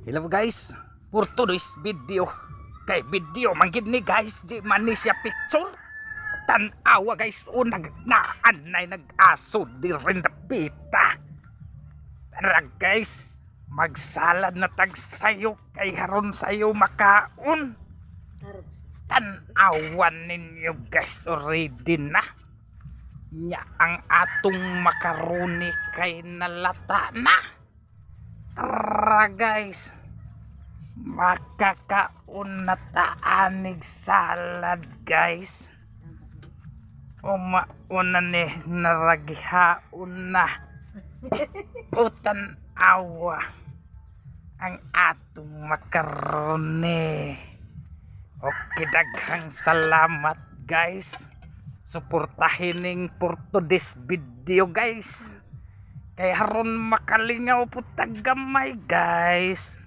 Hello guys, for today's video. Kay video man gid ni guys, di man ni siya picture. Tan-awa guys, o nag naanay nag-aso di rin dapita. Tara guys, magsalad na tag sayo kay haron sayo makaon. Tan-awan ninyo guys, already na. Nya ang atong makaroni kay nalata na. Tara guys. Makakaon na ta anig salad guys. Umauna ni naragihaon na. O tan-awa ang atong makaroni. Okay, daghang salamat guys. Suportahin ning for today's video guys. Kay haron makalingaw po gamay guys.